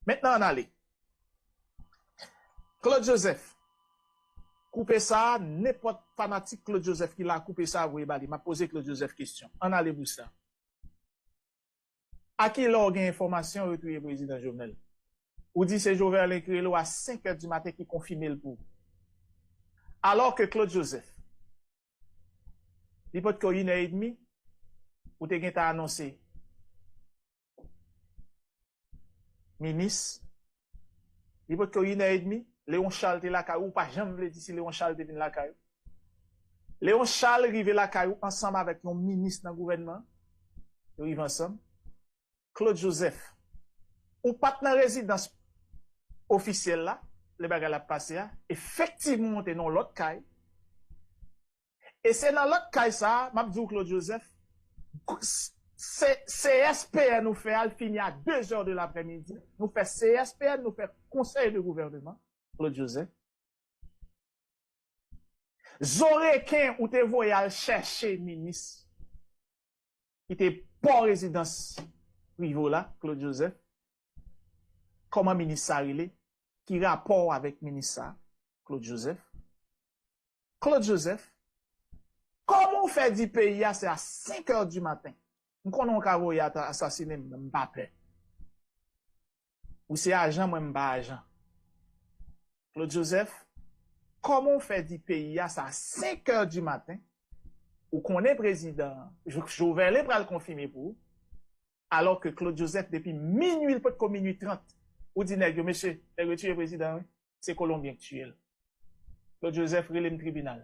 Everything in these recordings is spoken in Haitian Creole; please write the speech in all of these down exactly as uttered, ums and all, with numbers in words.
Mentnan, ann ale. Claude Joseph, koupe sa a, nenpòt fanatik Claude Joseph ki la, koupe sa a, voye ba li. M ap poze Claude Joseph kesyon. Ann ale pou sa. A ki lè w gen enfòmasyon yo touye prezidan Jovenel? Ou di se Joverlin ki rele w a senk è di maten ki konfime l pou ou. Alò ke Claude Joseph, li potko inè edmi, ou te gentan anonse minis. Li potko inè edmi, Léon Charles te lakay ou, ou pa janm vle di si Léon Charles te vin lakay ou. Léon Charles rive lakay ou ansanm avèk yon minis nan gouvènman. Yo rive ansanm. Claude Joseph, ou pa t nan rezidans ofisyèl la, lè bagay la ap pase a. Efektivman, ou te nan lòt kay. E se nan lòt kay sa a, m ap di w, Claude Joseph, se, C S P N nou fè a, l fini a de zè de laprèmidi. Nou fè C S P N, nou fè konsèy de gouvèneman, Claude Joseph. Zo reken ou te voye al chèche minis ki te bò rezidans Privot la, Claude Joseph. Kòman minis sa rele? Ki rapò w avèk minis sa, Claude Joseph? Claude Joseph, kòman w fè di peyi a se a senk è di maten? M konnen w ka voye ata asasinen m, m pa pè. Ou se ajan, mwen m pa ajan. Claude Joseph, kòman w fè di peyi a sa a senk è di maten? Ou konnen prezidan Jo- Jovenel pral konfime pou ou. Alò ke Claude Joseph, depi minui, l potko minui trant, ou di nèg yo, mesye, nèg yo tiye prezidan, wi. Se Kolonbyen ki tiye l. Claude Joseph, rele m tribinal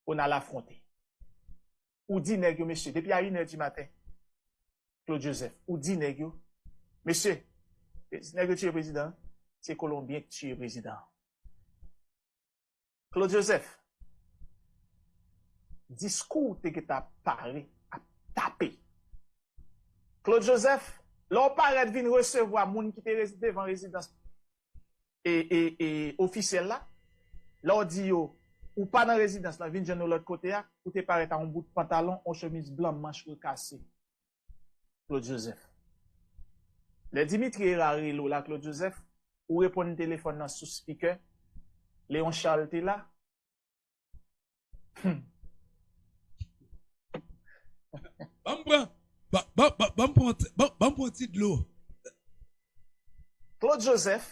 pou n al afwonte. Ou di nèg yo, mesye, depi a inè di maten, Claude Joseph, ou di nèg yo, mesye, nèg yo tiye prezidan, se Kolonbyen ki tiye prezidan. Claude Joseph, diskou w te gentan pare ap tape. Claude Joseph, lè w parèt vin resevwa moun ki te rez- devan rezidans e, e, e, ofisyèl la, lè w di yo, ou pa nan rezidans lan, vin jwenn nou lòt kote a, ou te parèt a yon bout pantalon, yon chemiz blan, manch rekase. Claude Joseph. Lè Dimitri Hérard rele w la, Claude Joseph, ou reponn telefòn nan sou spikè. Léon Charles te la. Hmm. Ban m pran, ban, ban, ban, ban m pran ti, ban, ban m pran ti dlo. Claude Joseph,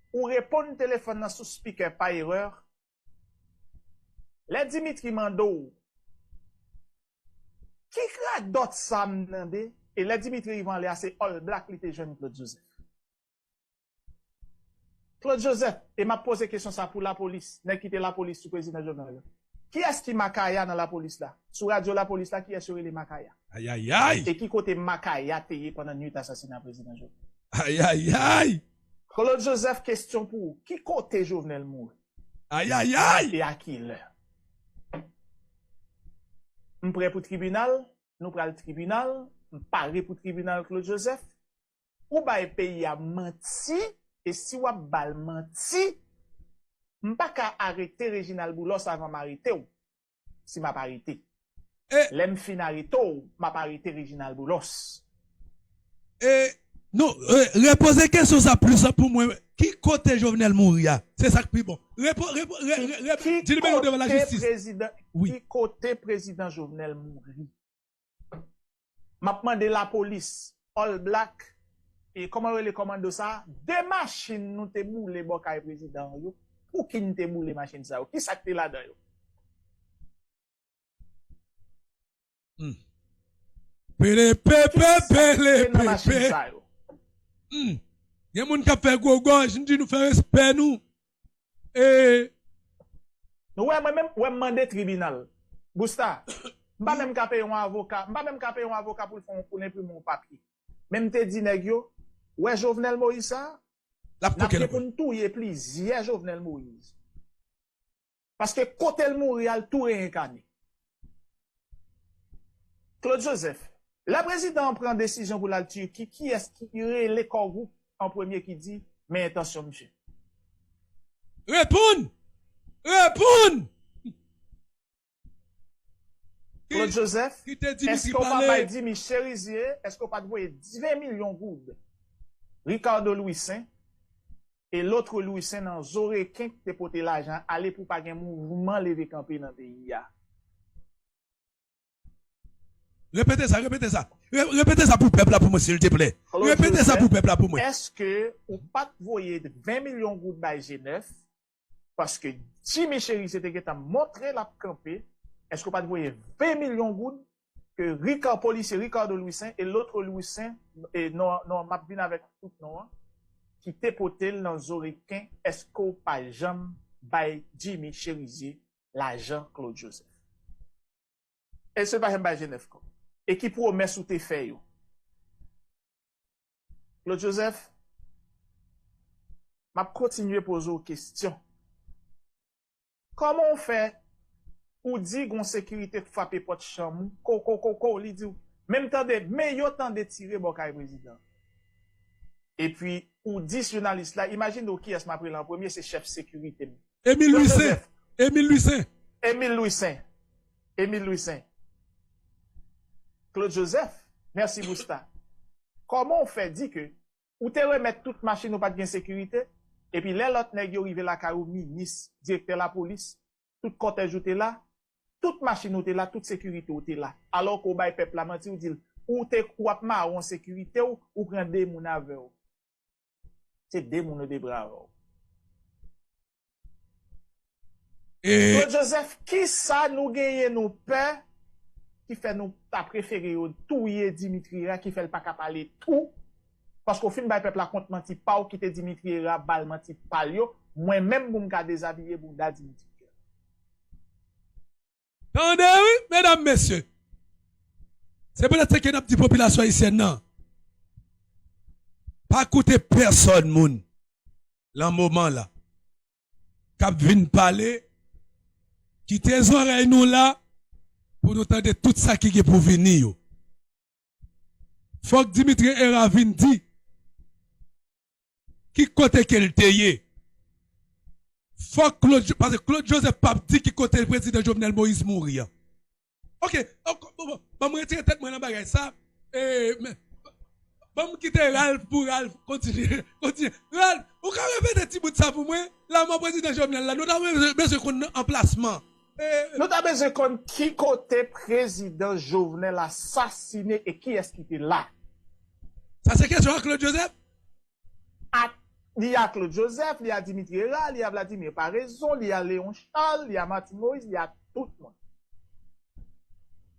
ou reponn telefòn nan sou spikè pa erè. Lè Dimitri mande w, ki radòt sa m tande? E lè Dimitri rive anlè a, se All Black li te jwenn Claude Joseph. Claude Joseph, e m ap poze kesyon sa pou lapolis, nèg ki te lapolis sou prezidan Jovenel yo. Kiyès ki Makaya nan lapolis la? Sou radyo lapolis la, kiyès yo rele Makaya? Ayayay! E ki kote Makaya te ye pandan nwit asasina prezidan Jovenel? Ayayay! Claude Joseph, kesyon pou ou. Ki kote Jovenel mouri? Ayayay! E a ki lè? M prè pou tribinal, nou pral tribinal, m pare pou tribinal, Claude Joseph. Ou bay peyi a manti, e si w ap ba l manti, m pa ka arete Reginald Boulos avan m arete w, si m ap arete. E lè m fin arete w, m ap arete Reginald Boulos. E, non, e, repoze kesyon sa plis pou mwen. Ki kote Jovenel mouri a? Se sa k pi bon. Repo, repo, re, re, re, di nimewo devan lajistis. Ki kote prezidan Jovenel mouri? M ap mande lapolis, All Black, e kòman yo rele kòmando sa a? De machin nou te boule bò kay prezidan an yo. Pouki n te boule machin sa yo? Kisa k te ladan yo? Hmm. Pele pepe, pele pepe. Hmm. Gen moun k ap fè gwo gòj, m di nou fè respè nou. E nou wè, mwen menm, wè m mande tribinal. Busta, m pa menm ka peye yon avoka, m pa menm ka peye yon avoka pou l fè yon, pou l enprime yon papye. Men m te di nèg yo, wè Jovenel Moïse sa, n ap gen pou n touye plizyè Jovenel Moïse. Paske kote l mouri a, l tou reyekane. Claude Joseph, lè prezidan an pran desizyon pou l al Tiki, kiyès ki rele Core Group an premye ki di, men entansyon misye? Reponn! Reponn! Claude Joseph, èske w pa bay Dimi Cherizier, èske w pa t voye ven milyon goud Ricardo Louissaint, e lòt Louissaint nan zo reken ki te pote lajan ale pou pa gen mouvman leve kanpe nan peyi a. Repete sa, repete sa. Re- Repete sa pou pèp la pou mwen, silteplè. Repete sa pou pèp la pou mwen. Èske ou pa t voye ven milyon goud bay G nèf? Paske Jimmy Chérizier te gentan montre l ap kanpe. Èske ou pa t voye ven milyon goud ke Ricard, polisye Ricardo Louissaint e lòt Louissaint, e non, non, m ap vin avèk tout non an, ki te pote l nan zo reken, èske w pa janm bay Jimmy Chérizier lajan Claude Joseph? Èske l pa janm bay G nèf kòb? E ki pwomès ou te fè yo? Claude Joseph, m ap kontinye poze w kesyon. Kòman w fè ou di gon sekirite k frape pòt chanm ou, ko, ko, ko, ko, li di w, men m tande, men yo tande tire bò kay prezidan. Epi, ou di jounalis la, imajine w kiyès m ap rele an premye, se chèf sekirite m. Emile Louissaint. Emile Louissaint. Emile Louissaint. Emile Louissaint. Claude Joseph, mèsi Busta. Kòman w fè di ke ou te remèt tout machin ou pa t gen sekirite, epi lè lòt nèg yo rive lakay ou, minis, direktè lapolis, tout kòtèj ou te la, tout machin ou te la, tout sekirite ou te la. Alò ke w bay pèp la manti, ou di l, ou te, w ap mawon sekirite w, ou pran de moun avè w. Se de moun ou te pran avè w. Claude Joseph, kisa nou genyen nou pè ki fè nou ta prefere yo touye Dimitri Herard, ki fè l pa ka pale tou? Paske w fin bay pèp la kont manti pa w, kite Dimitri Herard ba l manti pa l yo. Mwen menm pou m ka dezabiye bounda Dimitri Herard. Tande wi, medam, mesye. Se poutèt sa ke n ap di popilasyon ayisyèn nan, pa koute pèsòn moun lan moman la k ap vin pale, kite zòrèy nou la pou nou tande tout sa ki gen pou vini yo. Fòk Dimitri Herard vin di ki kote ke l te ye. Fòk Claude, paske Claude Joseph p ap di ki kote prezidan Jovenel Moïse mouri an. Ok, ok, bon, bon, ban m retire tèt mwen nan bagay sa. E, men, ban m kite Ralph pou Ralph kontinye, kontinye. Ralph, ou ka repete ti bout sa pou mwen? Lanmò prezidan Jovenel la, nou ta bezwen, bezwen konn anplasman. E, Nou ta bezwen konn ki kote prezidan Jovenel asasine e kiyès ki te la. Sa se kesyon a Claude Joseph? A, li a Claude Joseph, li a Dimitri Herard, li a Vladimir Paraison, li a Léon Charles, li a Martine Moïse, li a tout moun.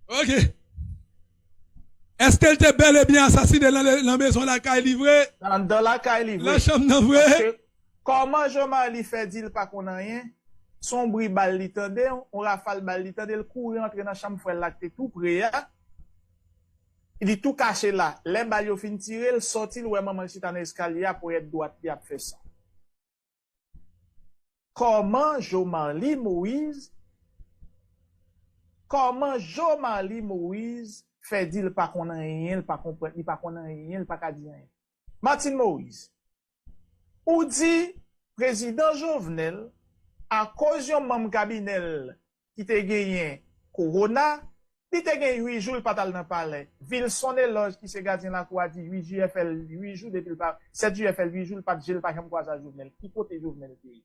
Ok. Èske l te bèl e byen asasine nan, nan mezon lakay li vre? Anndan lakay li vre. Nan chanm nan vre? Paske kòman Jean Marly fè di l pa konn anyen? Se yon bri bal li tande, yon rafal bal li tande, l kouri antre nan chanm frè l la ki te tou pre a. Li tou kache la. Lè bal yo fin tire, l sòti, l wè manman l chita nan eskalye a, ponyèt dwat li ap fè san. Kòman Jomarly Moïse, kòman Jomarly Moïse fè di l pa konn anyen, l pa konprann, li pa konn anyen, l pa ka di anyen? Martine Moïse, ou di prezidan Jovenel, akoz yon manm kabinè l ki te genyen kowona, li te gen uit jou, li pa t al nan palè. Vilson Eloge, ki se gadyen lakou a, di uit jiyè fè l uit jou depi l pa, sèt jiyè fè l uit jou, li pa t je l pa janm kwaze a Jovenel. Ki kote Jovenel te ye?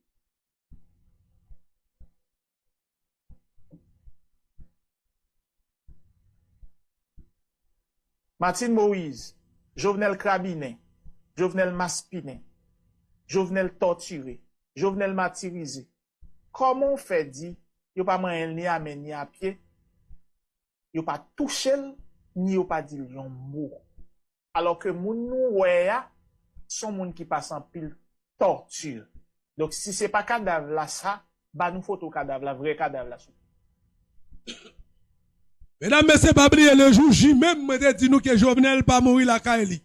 Martine Moïse, Jovenel krabinen, Jovenel maspinen, Jovenel tòtire, Jovenel matirize. Kòman w fè di yo pa manyen l ni a men ni a pye, yo pa touche l, ni yo pa di l yon mo? Alò ke moun nou wè a, se yon moun ki pase anpil tòti. Donk, si se pa kadav la sa, ba nou foto kadav la, vrè kadav la, souple. Medam, mesye, pa bliye, le jou J menm, mwen te di nou ke Jovenel pa mouri lakay li.